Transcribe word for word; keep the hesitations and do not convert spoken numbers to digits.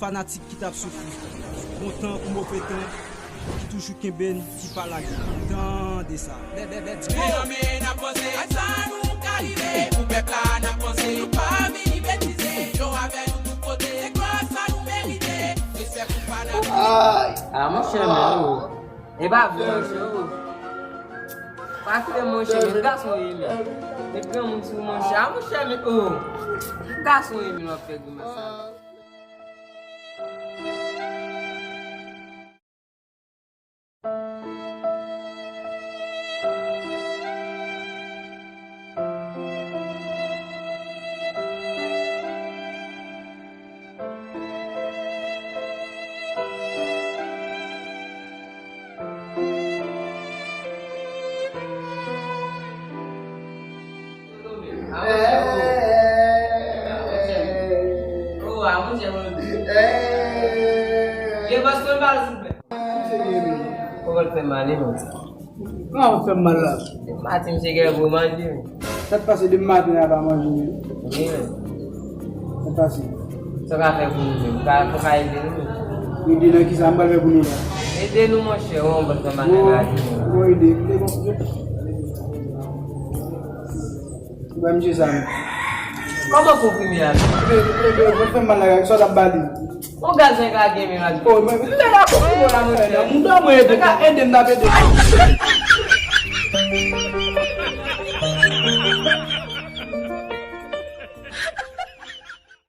Fanatik ki t ap soufri. Bon tan kou move tan, ki toujou kenbe n, ki pa lage n. Tande sa. Men nan men n ap panse ak sa nou ka rive. Pou pèp la n ap panse, yo pa vini betize. Yo avè nou tout kote, se glwa sa nou merite. Respè pou fanatik. Ay. Ah, monchè, men, oh. E pa vre, monchè, oh. Pa kite, monchè, men gason ye, men. Met granmoun sou, monchè. Ah, monchè, men, oh. Gason ye, men, w ap fè grimas sa. Kòman l fè mal, wi, men? Sa k pase depi maten a pa manje, men? Wi, men. Sa k pase? Sa w ka fè pou nou, men? Ou ka, ou ka ede nou, men? Ede nan ki sa m pral fè pou nou la? Ede nou, monchè, ou konprann sa m pral fè la, men. Bon ide. Ou wè misye sa, men? Kòman konprime a? Ebe, ebe, mwen fè mal la, sa w t ap ba li? On gaz mwen ka gen, men, la. Oh, men, lè la konprime la, monchè. Moun dòmi ede, ede m, n ap ede.